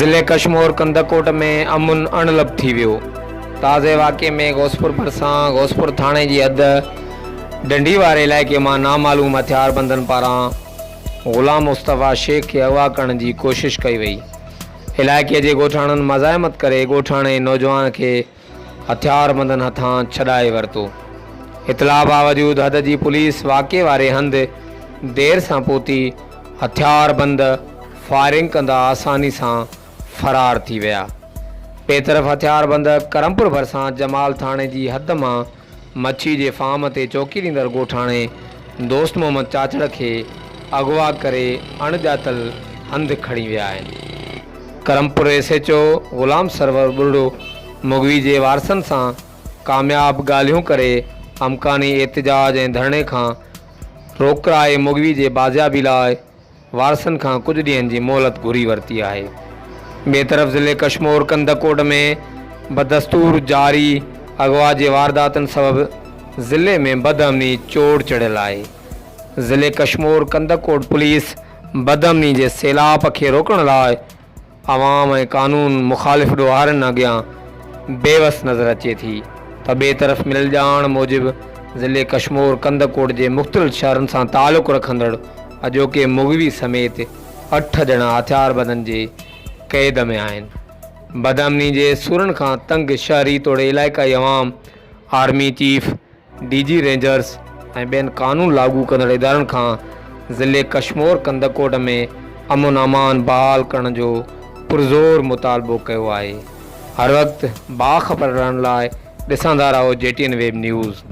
ضلعي ڪشمور ڪنڌڪوٽ ۾ امن اڻلڀ ٿي ويو. تازي واقعي ۾ غوثپور ڀرسان غوثپور ٿاڻي جي حد ڊنڍي واري علائقي مان نامعلوم هٿياربندن پاران غلام مصطفيٰ شيخ کي اغوا ڪرڻ جي ڪوشش ڪئي وئي. علائقي جي ڳوٺاڻن مزاحمت ڪري ڳوٺاڻي نوجوان کي هٿياربندن هٿان ڇڏائي ورتو. اطلاع باوجود حد جي پوليس واقعي واري هنڌ دير سان پهتي، هٿياربند فائرنگ ڪندا آساني سان فرار ٿي ويا. ٻئي طرف هٿياربند ڪرمپور ڀرسان جمال ٿاڻي جي حد مان مڇي جي فارم تي چوڪي ڏيندڙ ڳوٺاڻي دوست محمد چاچڙ کي اغوا ڪري اڻڄاتل هنڌ کڻي ويا آهن. Karampur S H O Ghulam Sarwar Buriro مغوي جي وارثن سان ڪامياب ڳالهيون ڪري امڪاني احتجاج ۽ ڌرڻي کان روڪرائي مغوي جي بازيابي لاء وارثن کان ڪجهه ڏينهن جي مهلت گهري ورتي آهي. ٻئي طرف ضلعي ڪشمور ڪنڌڪوٽ ۾ بدستور جاري اغوا جي وارداتن سبب ضلعي ۾ بدامني چوڙ چڙهيل آهي. ضلعي ڪشمور ڪنڌڪوٽ پوليس بدامني جي سيلاب کي روڪڻ لاء عوام ۽ قانون مخالف ڏوهارين اڳيان بيوس نظر اچي ٿي ته ٻئي طرف مليل ڄاڻ موجب ضلعي ڪشمور ڪنڌڪوٽ جي مختلف شهرن سان تعلق رکندڙ اڄوڪي مغوي سميت اٺ ڄڻا هٿياربندن جي قيد ۾ آهن. بدامني جي سورن کان تنگ شهري توڙي علائقائي عوام army chief, D G rangers ۽ ٻين قانون لاڳو ڪندڙ ادارن کان ضلعي ڪشمور ڪنڌڪوٽ ۾ امن امان بحال ڪرڻ جو پرزور مطالبو ڪيو آهي. هر وقت باخبر رهڻ لاء ڏسندا رهو G T N web news.